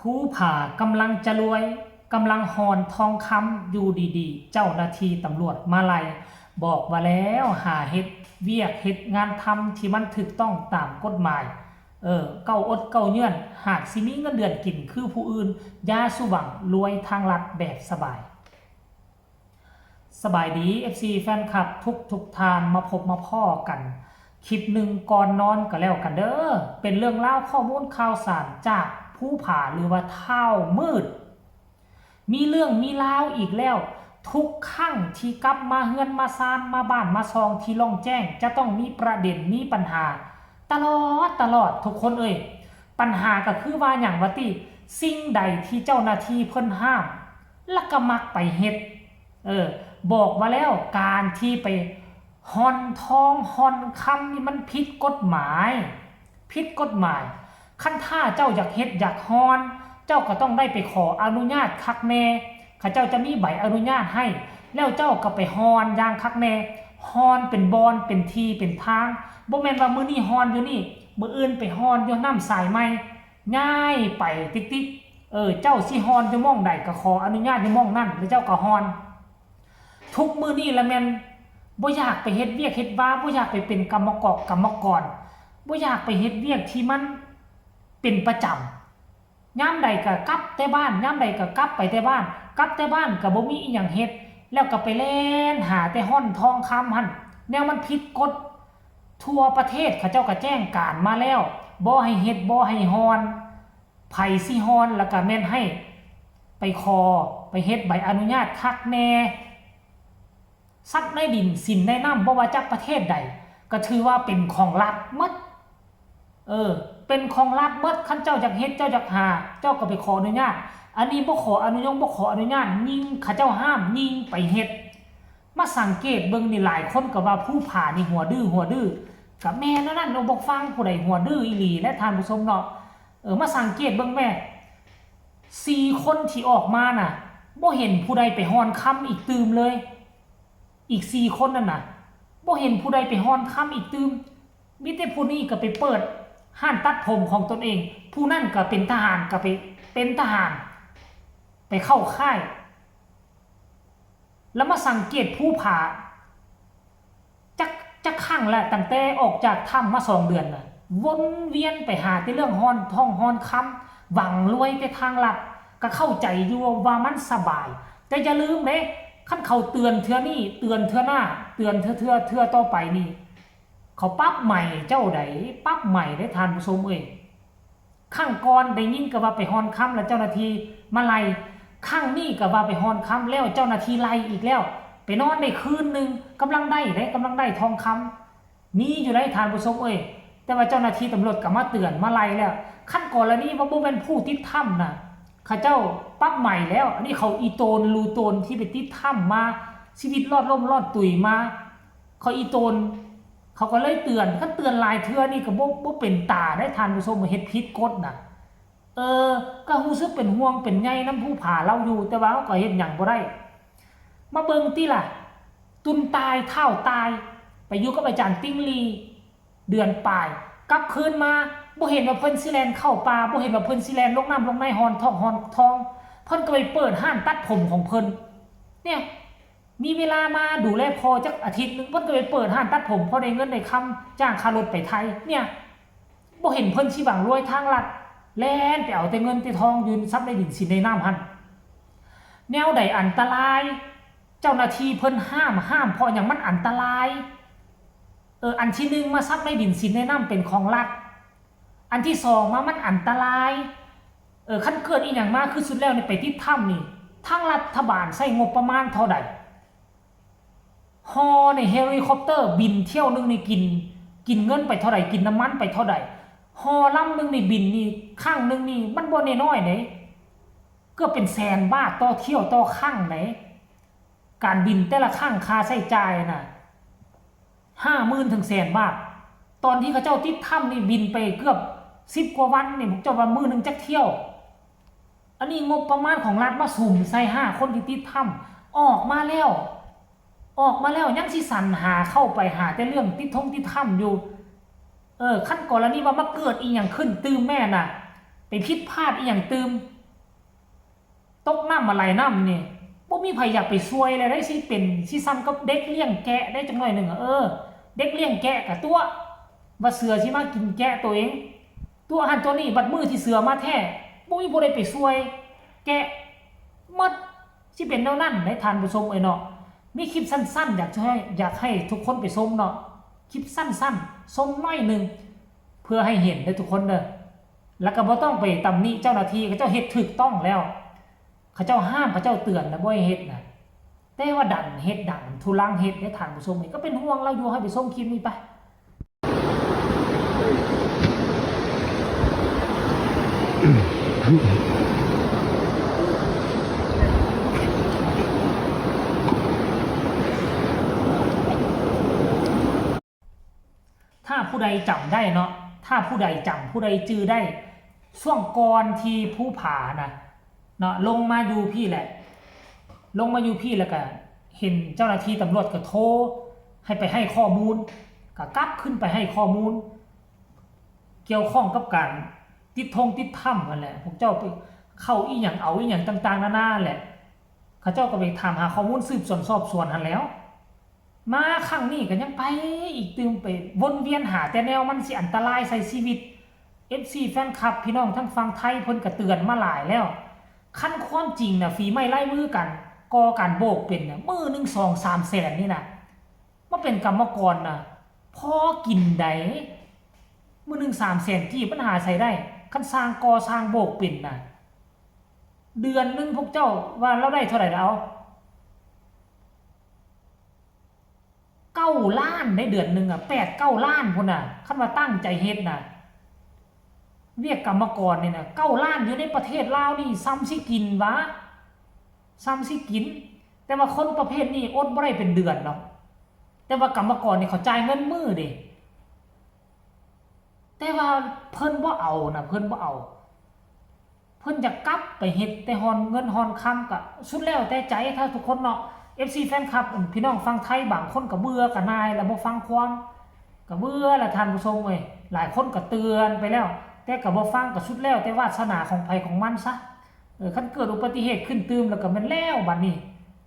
ພູຜາກຳລັງຈະລວຍ, ກຳລັງຮ່ອນທອງຄຳ, ຢູ່ດີໆ ເຈົ້າໜ້າທີ່ຕຳຫຼວດມາໄລ່, ບອກວ່າແລ້ວ ຫາເຮັດວຽກເຮັດງານທຳທີ່ມັນຖືກຕ້ອງຕາມກົດໝາຍ. ເອີ, ເຈົ້າອົດເຈົ້າເຍືອນ, ຫາກຊິມີເງິນເດືອນກິນຄືຜູ້ອື່ນ, ຢ່າສຸຫວັງລວຍທາງລັດແບບສະບາຍ. ສະບາຍດີ ເອັຟຊີ ແຟນຄລັບທຸກໆທ່ານ, ມາພົບມາພໍ້ກັນຄລິບໜຶ່ງກ່ອນນອນກໍແລ້ວກັນເດີ້. ເປັນເລື່ອງລາວຂໍ້ມູນຂ່າວສານຈາກພູຜາ ຫຼືວ່າທ້າວມືດ. ມີເລື່ອງມີລາວອີກແລ້ວ. ທຸກຄັ້ງທີ່ກັບມາເຮືອນມາຊານ, ມາບ້ານມາຊ່ອງທີ່ໂລ່ງແຈ້ງ, ຈະຕ້ອງມີປະເດັນ, ມີບັນຫາຕະຫຼອດ, ຕະຫຼອດ ທຸກຄົນເອີຍ. ບັນຫາກໍຄືວ່າຫຍັງວະຕິ? ສິ່ງໃດທີ່ເຈົ້າໜ້າທີ່ເພິ່ນຫ້າມ, ລະກະມັກໄປເຮັດ. ເອີ ບອກວ່າແລ້ວ ການທີ່ໄປຮ່ອນທອງຮ່ອນຄຳນີ້ມັນຜິດກົດໝາຍ, ຜິດກົດໝາຍ. ຄັນຖ້າເຈົ້າຢາກເຮັດຢາກຮ່ອນ, ເຈົ້າກໍຕ້ອງໄດ້ໄປຂໍອະນຸຍາດຄັກແນ່, ເຂົາເຈົ້າຈະມີໃບອະນຸຍາດໃຫ້, ແລ້ວເຈົ້າກໍໄປຮ່ອນຢ່າງຄັກແນ່, ຮ່ອນເປັນບ່ອນເປັນທີ່ເປັນທາງ. ບໍ່ແມ່ນວ່າມື້ນີ້ຮ່ອນຢູ່ນີ້, ມື້ອື່ນໄປຮ່ອນຢູ່ນ້ຳສາຍໃໝ່, ຍ້າຍໄປຕິກໆ. ເອີ ເຈົ້າຊິຮ່ອນຢູ່ໝ່ອງໃດກໍຂໍອະນຸຍາດຢູ່ໝ່ອງນັ້ນ ແລ້ວເຈົ້າກໍຮ່ອນ. ທຸກມື້ນີ້ລະແມ່ນບໍ່ຢາກໄປເຮັດວຽກເຮັດວາ, ບໍ່ຢາກໄປເປັນກຳມະກອກກຳມະກອນ, ບໍ່ຢາກໄປເຮັດວຽກທີ່ມັນເປັນປະຈຳ. ຍາມໃດກໍກັບແຕ່ບ້ານ, ຍາມໃດກໍກັບໄປແຕ່ບ້ານ, ກັບແຕ່ບ້ານກໍບໍ່ມີອີ່ຫຍັງເຮັດ, ແລ້ວກໍໄປແລ່ນຫາແຕ່ຮ່ອນທອງຄຳຫັ້ນ. ແນວມັນຜິດກົດ, ທົ່ວປະເທດເຂົາເຈົ້າກໍແຈ້ງການມາແລ້ວ, ບໍ່ໃຫ້ເຮັດ, ບໍ່ໃຫ້ຮ່ອນ. ໃຜຊິຮ່ອນລະກະແມ່ນໃຫ້ໄປຂໍ ໄປເຮັດໃບອະນຸຍາດຄັກແນ່. ຊັບໃນດິນສິນໃນນ້ຳ ບໍ່ວ່າຈາກປະເທດໃດ ກະຖືວ່າເປັນຂອງລັດໝົດ. ເອີ ເປັນຂອງລັດໝົດ. ຄັນເຈົ້າຢາກເຮັດ ເຈົ້າຢາກຫາ ເຈົ້າກໍໄປຂໍອະນຸຍາດ. ອັນນີ້ບໍ່ຂໍອະນຸຍົງ ບໍ່ຂໍອະນຸຍາດ, ຍິງ ເຂົາເຈົ້າຫ້າມ ຍິງໄປເຮັດ. ມາສັງເກດເບິ່ງນີ້ ຫຼາຍຄົນກໍວ່າພູຜານີ້ຫົວດື້ ຫົວດື້. ກະແມ່ນແນວນັ້ນເນາະ, ບໍ່ຟັງຜູ້ໃດ ຫົວດື້ອີ່ຫຼີແຫຼະທ່ານຜູ້ຊົມເນາະ. ເອີ ມາສັງເກດເບິ່ງແມ້ ສີ່ຄົນທີ່ອອກມານະ ບໍ່ເຫັນຜູ້ໃດໄປຮ່ອນຄຳອີກຕື່ມເລີຍ. ອີກສີ່ຄົນນັ້ນນະ ບໍ່ເຫັນຜູ້ໃດໄປຮ່ອນຄຳອີກຕື່ມ. ມີແຕ່ຜູ້ນີ້ກໍໄປເປີດຮ້ານຕັດຜົມຂອງຕົນເອງ, ຜູ້ນັ້ນກໍເປັນທະຫານ ກໍໄປເປັນທະຫານ ໄປເຂົ້າຄ້າຍ. ລະມາສັງເກດພູຜາ ຈັກ ຈັກຄັ້ງລະ ຕັ້ງແຕ່ອອກຈາກຖ້ຳມາສອງເດືອນນະ ວົນວຽນໄປຫາແຕ່ເລື່ອງຮ່ອນທອງຮ່ອນຄຳ, ຫວັງລວຍແຕ່ທາງລັດ. ກະເຂົ້າໃຈຢູ່ວ່າມັນສະບາຍ, ແຕ່ຢ່າລືມເດ້ ຄັນເຂົາເຕືອນເທື່ອນີ້ ເຕືອນເທື່ອໜ້າ ເຕືອນເທື່ອໆ ເທື່ອຕໍ່ໄປນີ້ ເຂົາປັບໃໝເຈົ້າໃດ໋ ປັບໃໝເດ້ທ່ານຜູ້ຊົມເອີຍ. ຄັ້ງກ່ອນໄດ້ຍິນກໍວ່າໄປຮ່ອນຄຳແລ້ວເຈົ້າໜ້າທີ່ມາໄລ່, ຄັ້ງນີ້ກໍວ່າໄປຮ່ອນຄຳແລ້ວເຈົ້າໜ້າທີ່ໄລ່ອີກແລ້ວ. ໄປນອນໄດ້ຄືນໜຶ່ງ ກຳລັງໄດ້ເດ້ ກຳລັງໄດ້ທອງຄຳ ມີຢູ່ໃດ໋ທ່ານຜູ້ຊົມເອີຍ. ແຕ່ວ່າເຈົ້າໜ້າທີ່ຕຳຫຼວດກໍມາເຕືອນມາໄລ່ແລ້ວ. ຄັນກໍລະນີວ່າບໍ່ແມ່ນຜູ້ຕິດຖ້ຳນະ ເຂົາເຈົ້າປັບໃໝແລ້ວ. ອັນນີ້ເຂົາອີ່ຕົນ ລູຕົນທີ່ໄປຕິດຖ້ຳມາ ຊີວິດລອດລົ້ມລອດຕຸຍມາ ເຂົາອີ່ຕົນ ເຂົາກໍເລີຍເຕືອນ. ຄັນເຕືອນຫຼາຍເທື່ອນີ້ກໍບໍ່ ບໍ່ເປັນຕາໄດ໋ທ່ານຜູ້ຊົມ ເຮັດຜິດກົດນະ. ເອີ ກໍຮູ້ສຶກເປັນຫ່ວງເປັນໃຍນຳພູຜາລາວຢູ່ ແຕ່ວ່າເຮົາກໍເຮັດຫຍັງບໍ່ໄດ້. ມາເບິ່ງຕິລະ ຕຸນຕາຍ ທ້າວຕາຍ ໄປຢູ່ກັບອາຈານຕິ່ງລີເດືອນປາຍ ກັບຄືນມາ ບໍ່ເຫັນວ່າເພິ່ນຊິແລ່ນເຂົ້າປ່າ ບໍ່ເຫັນວ່າເພິ່ນຊິແລ່ນລົງນ້ຳລົງໃນ ຮ່ອນທອງຮ່ອນທອງ. ເພິ່ນກໍໄປເປີດຮ້ານຕັດຜົມຂອງເພິ່ນ. ເນຍ ມີເວລາມາດູແລພໍ່ຈັກອາທິດໜຶ່ງ ເພິ່ນກໍໄປເປີດຮ້ານຕັດຜົມ ພໍໄດ້ເງິນໄດ້ຄຳ ຈ້າງຄ່າລົດໄປໄທ. ເນຍ ບໍ່ເຫັນເພິ່ນຊິຫວັງລວຍທາງລັດ ແລ່ນໄປເອົາແຕ່ເງິນແຕ່ທອງຢູ່ຊັບໃນດິນສິນໃນນ້ຳຫັ້ນ. ແນວໃດອັນຕະລາຍ ເຈົ້າໜ້າທີ່ເພິ່ນຫ້າມ ຫ້າມເພາະຫຍັງ? ມັນອັນຕະລາຍ. ເອີ ອັນທີໜຶ່ງ ມາຊັບໃນດິນສິນໃນນ້ຳເປັນຂອງລັດ. ອັນທີສອງມາ ມັນອັນຕະລາຍ. ເອີ ຄັນເກີດອີ່ຫຍັງມາ ຄືສຸດແລ້ວນີ້ໄປຕິດຖ້ຳນີ້ ທາງລັດຖະບານໃຊ້ງົບປະມານເທົ່າໃດ? ຫໍ່ນີ້ເຮລິຄອບເຕີບິນຖ້ຽວໜຶ່ງນີ້ກິນ ກິນເງິນໄປເທົ່າໃດ? ກິນນ້ຳມັນໄປເທົ່າໃດ? ຫໍ່ລຳໜຶ່ງນີ້ບິນນີ້ ຄັ້ງໜຶ່ງນີ້ມັນບໍ່ນ້ອຍໆເດ້ ເກືອບເປັນແສນບາດຕໍ່ຖ້ຽວຕໍ່ຄັ້ງເດ້. ການບິນແຕ່ລະຄັ້ງຄ່າໃຊ້ຈ່າຍນະ ຫ້າໝື່ນເຖິງແສນບາດ. ຕອນທີ່ເຂົາເຈົ້າຕິດຖ້ຳນີ້ບິນໄປເກືອບສິບກວ່າວັນນີ້ ພວກເຈົ້າວ່າມື້ໜຶ່ງຈັກຖ້ຽວ? ອັນນີ້ງົບປະມານຂອງລັດມາສຸມໃສ່ຫ້າຄົນທີ່ຕິດຖ້ຳ. ອອກມາແລ້ວ ອອກມາແລ້ວຍັງຊິສັນຫາເຂົ້າໄປຫາແຕ່ເລື່ອງຕິດທົ່ງຕິດຖ້ຳຢູ່. ເອີ ຄັນກໍລະນີວ່າມາເກີດອີ່ຫຍັງຂຶ້ນຕື່ມແມ່ນະ ໄປຜິດພາດອີ່ຫຍັງຕື່ມ ຕົກນ້ຳມາໄຫຼນ້ຳນີ້ ບໍ່ມີໃຜຢາກໄປຊ່ວຍແລ້ວເດ້ ຊິເປັນ ຊິສ່ຳກັບເດັກລ້ຽງແກະໄດ້ຈັກໜ້ອຍໜຶ່ງ. ເອີ ເດັກລ້ຽງແກະກະຕົວະ ວ່າເສືອຊິມາກິນແກະໂຕເອງ ຕົວະຫັ້ນຕົວະນີ້. ບັດມື້ທີ່ເສືອມາແທ້ ບໍ່ມີຜູ້ໃດໄປຊ່ວຍແກະໝົດ. ຊິເປັນແນວນັ້ນໃດທ່ານຜູ້ຊົມເອີຍເນາະ. ມີຄລິບສັ້ນໆ ຢາກໃຫ້ ຢາກໃຫ້ທຸກຄົນໄປຊົມເນາະ ຄລິບສັ້ນໆ ຊົມໜ້ອຍໜຶ່ງ ເພື່ອໃຫ້ເຫັນເດີທຸກຄົນເດີ. ແລ້ວກໍບໍ່ຕ້ອງໄປຕຳໜິເຈົ້າໜ້າທີ່ ເຂົາເຈົ້າເຮັດຖືກຕ້ອງແລ້ວ ເຂົາເຈົ້າຫ້າມ ເຂົາເຈົ້າເຕືອນນະ ບໍ່ໃຫ້ເຮັດນະ ແຕ່ວ່າດັນເຮັດ ດັນທຸລັງເຮັດເດ້ທ່ານຜູ້ຊົມເອີຍ. ກໍເປັນຫ່ວງລາວຢູ່ ໃຫ້ໄປຊົມຄລິບນີ້ໄປ. ຖ້າຜູ້ໃດຈຳໄດ້ເນາະ ຖ້າຜູ້ໃດຈຳ ຜູ້ໃດຈື່ໄດ້ ຊ່ວງກ່ອນທີ່ພູຜານະເນາະ ລົງມາຢູ່ພີ້ແຫຼະ ລົງມາຢູ່ພີ້ແລ້ວກະເຫັນເຈົ້າໜ້າທີ່ຕຳຫຼວດກະໂທໃຫ້ໄປໃຫ້ຂໍ້ມູນ ກະກັບຂຶ້ນໄປໃຫ້ຂໍ້ມູນ ກ່ຽວຂ້ອງກັບການຕິດທົ່ງຕິດຖ້ຳຫັ້ນແຫຼະ. ພວກເຈົ້າໄປເຂົ້າອີ່ຫຍັງ ເອົາອີ່ຫຍັງຕ່າງໆນານາແຫຼະ ເຂົາເຈົ້າກໍໄປຖາມຫາຂໍ້ມູນ ສືບສວນສອບສວນຫັ້ນແຫຼ້ວ. ມາຄັ້ງນີ້ກໍຍັງໄປອີກຕື່ມ ໄປວົນວຽນຫາແຕ່ແນວມັນຊິອັນຕະລາຍໃສ່ຊີວິດ. ເອັຟຊີ ແຟນຄລັບ ພີ່ນ້ອງທາງຝັ່ງໄທເພິ່ນກໍເຕືອນມາຫຼາຍແລ້ວ. ຄັນຄວາມຈິງນະ ຝີໄມ້ລາຍມືກັນ ກໍ່ການໂບກເປັນນະ ມື້ໜຶ່ງສອງສາມແສນນີ້ນະ ມາເປັນກຳມະກອນນະ ພໍກິນໃດ໋. ມື້ໜຶ່ງສາມແສນກີບ ມັນຫາໃສໄດ້ ຄັນຊ່າງກໍ່ຊ່າງໂບກເປັນນະ. ເດືອນໜຶ່ງພວກເຈົ້າວ່າລາວໄດ້ເທົ່າໃດລະເອົາ? ເກົ້າລ້ານໃດ ເດືອນໜຶ່ງອະ ແປດເກົ້າລ້ານພຸ້ນນະ ຄັນວ່າຕັ້ງໃຈເຮັດນະ. ວຽກກຳມະກອນນີ້ນະ ເກົ້າລ້ານ ຢູ່ໃນປະເທດລາວນີ້ ສ່ຳຊິກິນຫວາ? ສ່ຳຊິກິນ. ແຕ່ວ່າຄົນປະເພດນີ້ອົດບໍ່ໄດ້ເປັນເດືອນດອກ. ແຕ່ວ່າກຳມະກອນນີ້ເຂົາຈ່າຍເງິນມື້ເດ້. ແຕ່ວ່າເພິ່ນບໍ່ເອົານະ ເພິ່ນບໍ່ເອົາ. ເພິ່ນຢາກກັບໄປເຮັດແຕ່ຮ່ອນເງິນຮ່ອນຄຳ ກະສຸດແລ້ວແຕ່ໃຈທ່ານທຸກຄົນເນາະ. ເອັຟຊີ ແຟນຄລັບ ພີ່ນ້ອງຝັ່ງໄທ ບາງຄົນກະເບື່ອກະໜ່າຍ ແລະບໍ່ຟັງຄວາມ ກະເບື່ອລະທ່ານຜູ້ຊົມເອີຍ. ຫຼາຍຄົນກະເຕືອນໄປແລ້ວ ແຕ່ກະບໍ່ຟັງ ກະສຸດແລ້ວແຕ່ວາດສະໜາຂອງໃຜຂອງມັນຊະ. ເອີ ຄັນເກີດອຸປະຕິເຫດຂຶ້ນຕື່ມ ແລ້ວກະແມ່ນແລ້ວບາດນີ້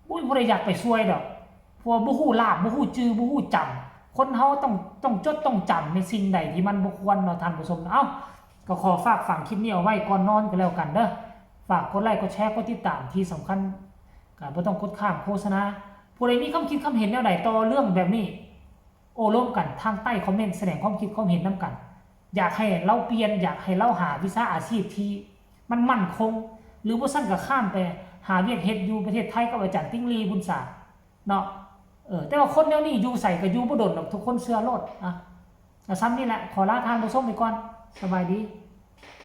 ບໍ່ມີຜູ້ໃດຢາກໄປຊ່ວຍດອກ. ເພາະວ່າບໍ່ຮູ້ລາບ ບໍ່ຮູ້ຈື່ ບໍ່ຮູ້ຈຳ. ຄົນເຮົາຕ້ອງ ຕ້ອງຈົດຕ້ອງຈຳໃນສິ່ງໃດທີ່ມັນບໍ່ຄວນເນາະທ່ານຜູ້ຊົມ. ເອົ້າ ກໍຂໍຝາກຝັງຄລິບນີ້ເອົາໄວ້ກ່ອນນອນກໍແລ້ວກັນເດີ. ຝາກກົດໄລ ກົດແຊ ກົດຕິດຕາມ ທີ່ສຳຄັນກໍບໍ່ຕ້ອງກົດຂ້າມໂຄສະນາ. ຜູ້ໃດມີຄຳຄິດຄຳເຫັນແນວໃດຕໍ່ເລື່ອງແບບນີ້ ໂອ້ລົມກັນທາງໃຕ້ຄອມເມັນ ສະແດງຄວາມຄິດຄວາມເຫັນນຳກັນ. ຢາກໃຫ້ລາວປ່ຽນ ຢາກໃຫ້ລາວຫາວິຊາອາຊີບທີ່ມັນໝັ້ນຄົງ ຫຼືບໍ່ຊັ້ນກໍຂ້າມໄປຫາວຽກເຮັດຢູ່ປະເທດໄທກັບອາຈານຕິ່ງລີ ບຸນສາ ເນາະ. ເອີ ແຕ່ວ່າຄົນແນວນີ້ຢູ່ໃສກໍຢູ່ບໍ່ດົນດອກ ທຸກຄົນເຊື່ອໂລດ. ອ່ະ ກໍສ່ຳນີ້ແຫຼະ ຂໍລາທ່ານຜູ້ຊົມໄປກ່ອນ. ສະບາຍດີ.